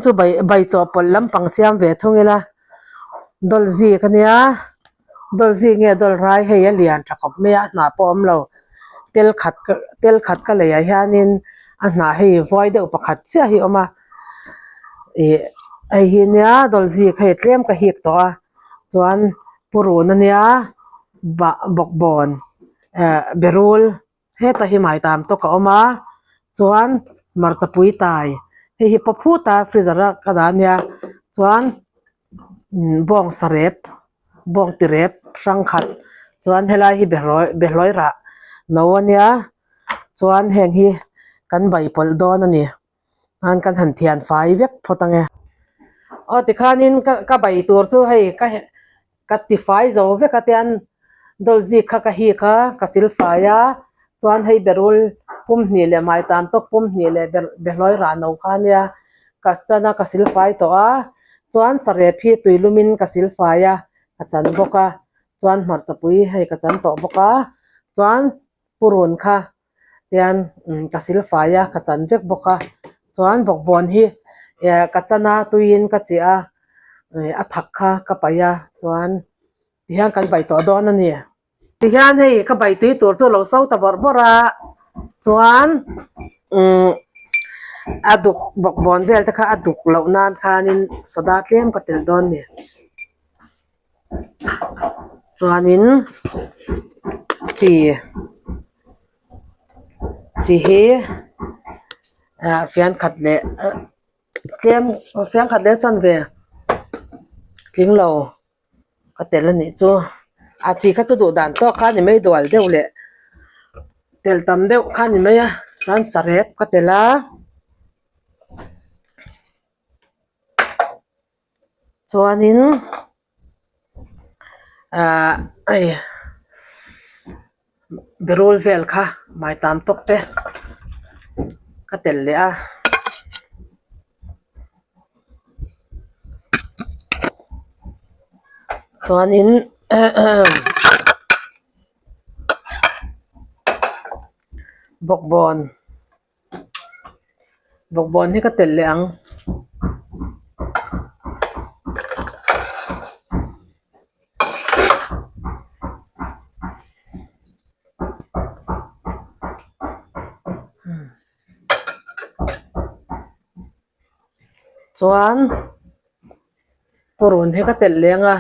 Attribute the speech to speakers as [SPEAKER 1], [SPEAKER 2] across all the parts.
[SPEAKER 1] Zanin chu bai bai chawhpawlh lampang siam ve thung ila dawl zik ania dawl zik nge dawl rai hei a lian tha khawp mai a a hnah pawh a awm lo tel khat ka tel khat ka leiah hianin a hnah hei vuai deuh pakhat chiah hi a awm a ih hei hi nia dawl zik hei tlem ka hik tawh a chuan purun ania bah bawkbawn eh berul. Heta hi mai tam tawk a awm a chuan hmarcha pui tai hei hi paw phut a freezer a ka dah ania chuan bawng sarep bawng ti rep hrang khat chuan helai hi behlawi behlawi rah no ania chuan heng hi kan bai pawlh dawn a ni. An kan han thian fai vek phawt ang e. Aw tikhanin ka ka bai tur chu hei ka ka ti fai zo vek a tian dawl zik kha ka hik a ka sil fai a chuan hei berul pum hnih leh hmai tan tawk pum hnih leh ber behlawi rah no kha ania ka chan a ka sil fai tawh a chuan sarep hi tui lumin ka sil fai a ka chan bawk a chuan hmarchapui hei ka chan tawh bawk a chuan purun kha. Tian ka sil fai a ka chan vek bawk a chuan bawkbawn hi ka chan a tuiin ka chiah a a thak kha ka paih a chuan tihian kan bai tawh dawn a ni. Tihian hei ka bai tui tur chu lo so ta bawrh bawrh a chuan umm a duk bawkbawn vel te kha a duk loh nan khanin soda tlem ka tel dawn a ni. Chuanin chi chi hi ah fian khat leh tlem fian khat leh chanve tling lo ka tel a nih chu a chi kha chu duh dan tawk kha a ni mai dual deuh leh tel tam deuh kha a ni mai a chuan sarep ka tel a. Chuanin ahh hei berul vel kha maitam tawk te ka tel leh a. Chuanin bawkbawn. Bawkbawn hi ka telh leh ang. Chuan purun hi ka telh leh ang a.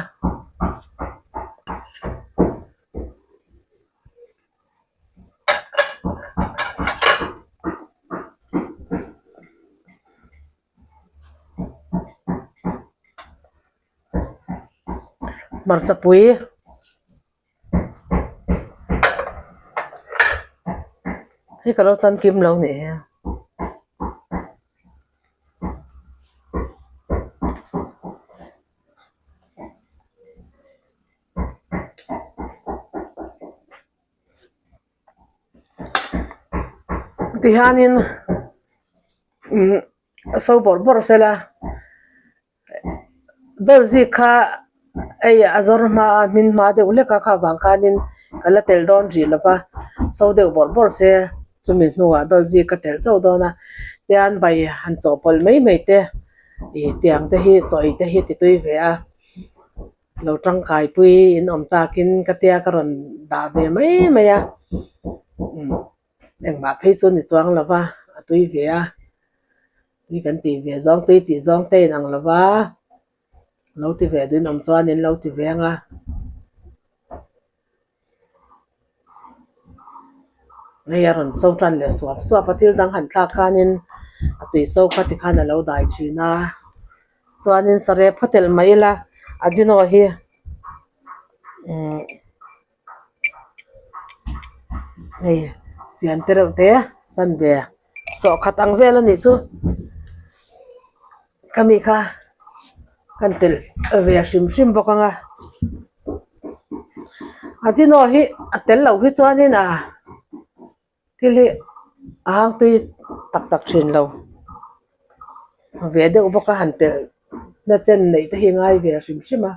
[SPEAKER 1] Hmarchapui hi ka lo chan kim lo nih hi. Tihianin umm so bawrh bawrh sela dawl zik kha hei a zawr hma a hmin hma deuh hlek a kha vang khanin ka la tel dawn rih lo va so deuh bawrh bawrh se chumi hnuah dawl zik ka tel chauh dawn a tian bai han chawhpawlh mai mai te ih tiang te hi chaw ei te hi ti tui ve a. Lo tangkai pui in awm takin ka tia ka rawn dah ve mai mai a umm engmah phei chu ni chuang lo va a tui ve a tui kan tih ve zawng tui tih zawng te inang lo va lo ti ve duh in awm chuan in lo ti ve ang a. Hei a rawn so tan leh suap suap a thil dang han thlak khanin a tui so kha tikhan a lo dai thin a chuanin sarep khaw telh mai ila ajino hi umm hei fian te reuh te chanve sawhkhat ang vel a nih chu khami kha kan telh ve hrim hrim bawk ang a. Ajino hi a tel loh hi chuanin a thil hi a hang tui tak tak thin lo ve deuh bawk a han telh na chen neih te hi ngai ve hrim hrim a.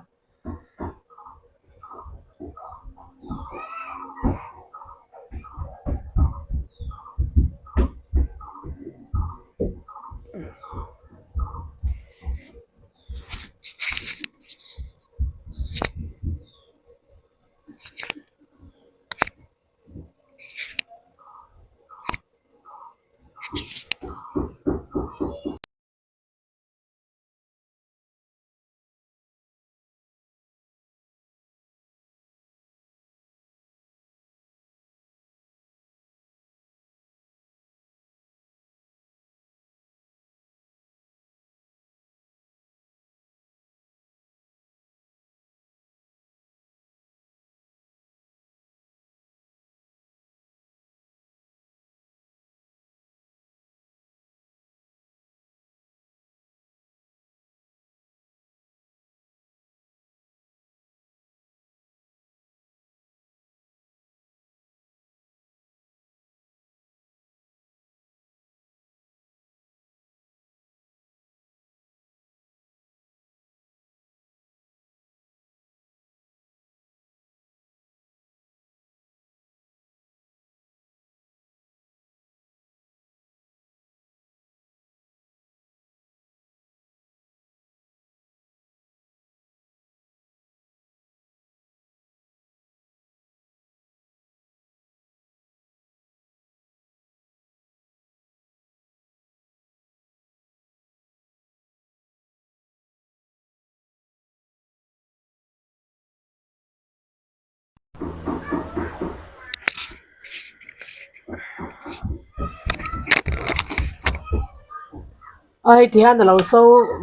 [SPEAKER 1] A hei ti hian a lo so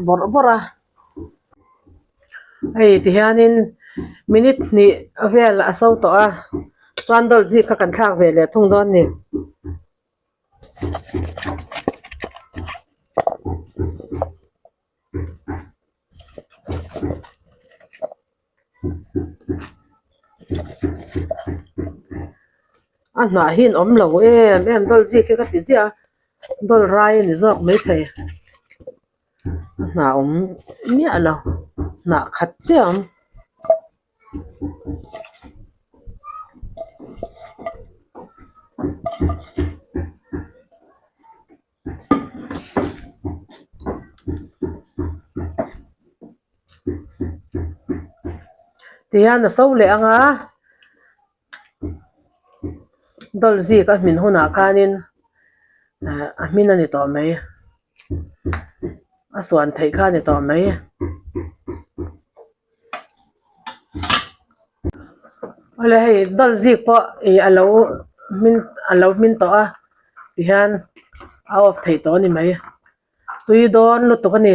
[SPEAKER 1] bawrh bawrh a hei ti hianin minute hnih vel a so tawh a chuan dawlh zik kha kan thlak ve leh thung dawn a ni. A hnah hi an awm lo em em dawlh zik hi ka ti ziah a dawlh rai a ni zawk maithei a hnah awm miah lo hnah khat chiah a awm. Tihian a so leh ang a dawlh zik a hmin hunah khanin ah a hmin a ni tawh mai a suan theih kha a ni tawh mai. Awle hei dawlh zik pawh ih a lo hmin a lo hmin tawh a tihian a off theih tawh a ni mai tui dawn lutuk a ni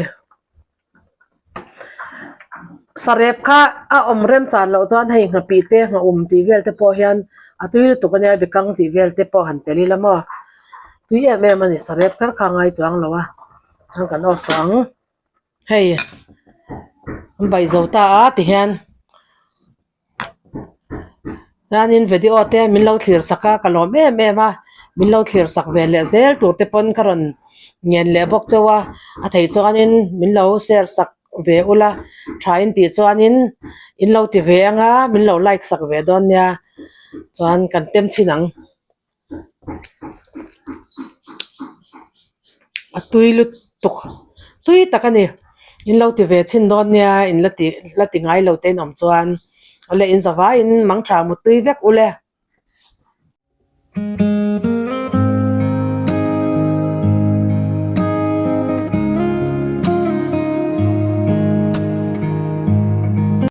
[SPEAKER 1] sarep kha a awm rem chan loh chuan hei nghapih te nghaum tih vel te pawh hian a tui lutuk a nia bekang tih vel te pawh han tel ila maw tui em em a ni sarep kher kha a ngai chuang lo a chuan kan off tawh ang. Hei an bai zo ta a ti hian chuanin video te min lo thlir sak a ka lawm em em a min lo thlir sak ve leh zel tur te pawn ka rawn ngen leh bawk chauh a a thei chuanin min lo share sak ve ula tha in tih chuanin in lo ti ve ang a min lo like sak ve dawn nia chuan kan tem chhin ang. A tui lutuk tui tak a ni in lo ti ve chhin dawn nia in la ti la ti ngai lo te in awm chuan awle in zavaiin mangtha mutui vek ule.